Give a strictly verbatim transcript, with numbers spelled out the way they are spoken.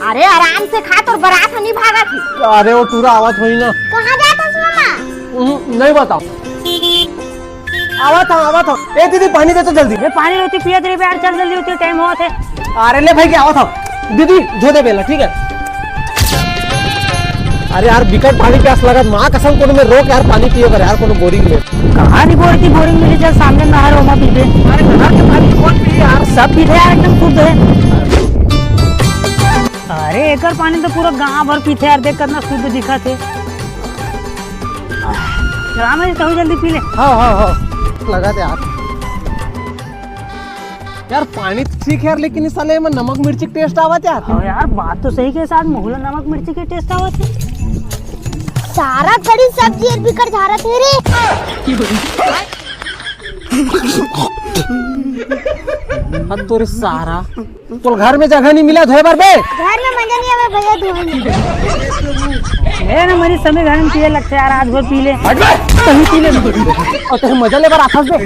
अरे आराम से खा, तोर बरात ह नी भागत हे। अरे वो टूरा आवत होही ना। कहाँ जात हस मामा? उहुं, नहीं बताओ। आवत हंव, आवत हंव। ए दीदी, पानी दे तो जल्दी। ए, पानी होती पियत रही यार, चल जल्दी होती, टाइम होत हे। अरे ले भाई, के आवत हंव। दीदी, धो दे बेला, ठीक है। अरे यार, बिकट पानी प्यास लगत, माँ कसम, कोनो में रोक यार, पानी पिए बर यार, कोनो बोरिंग में। कहाँ नी बोर की बोरिंग में, चल सामने नहर हो, वहाँ पीबे। अरे नहर के पानी कौन पी यार? सब पीथे यार, एकदम शुद्ध हे। अरे एकर पानी तो पूरा गांव भर पीथे यार, देख कितना शुद्ध दिखत हे। राम जी, तहूँ जल्दी पी ले। हाँ, हाँ, हाँ, लगा दे यार। यार पानी तो ठीक है यार, लेकिन इस साले में नमक मिर्ची के टेस्ट आवत यार। हाँ यार, बात तो सही के साथ, महूला नमक मिर्ची के टेस्ट आवत हे। सारा खड़ी सब्जी अर बिकट झारत हे रे। हद तोरे सारा। तोर घर में जगह नहीं मिला धोए बर बे? घर में मजा नहीं आवे भैया धोए में। ए ना मनीष, सभी घर में पिए लगथे यार, आज भर पी ले। हट बे! तहीं पी ले। अउ तहीं मजा ले बर आथस बे।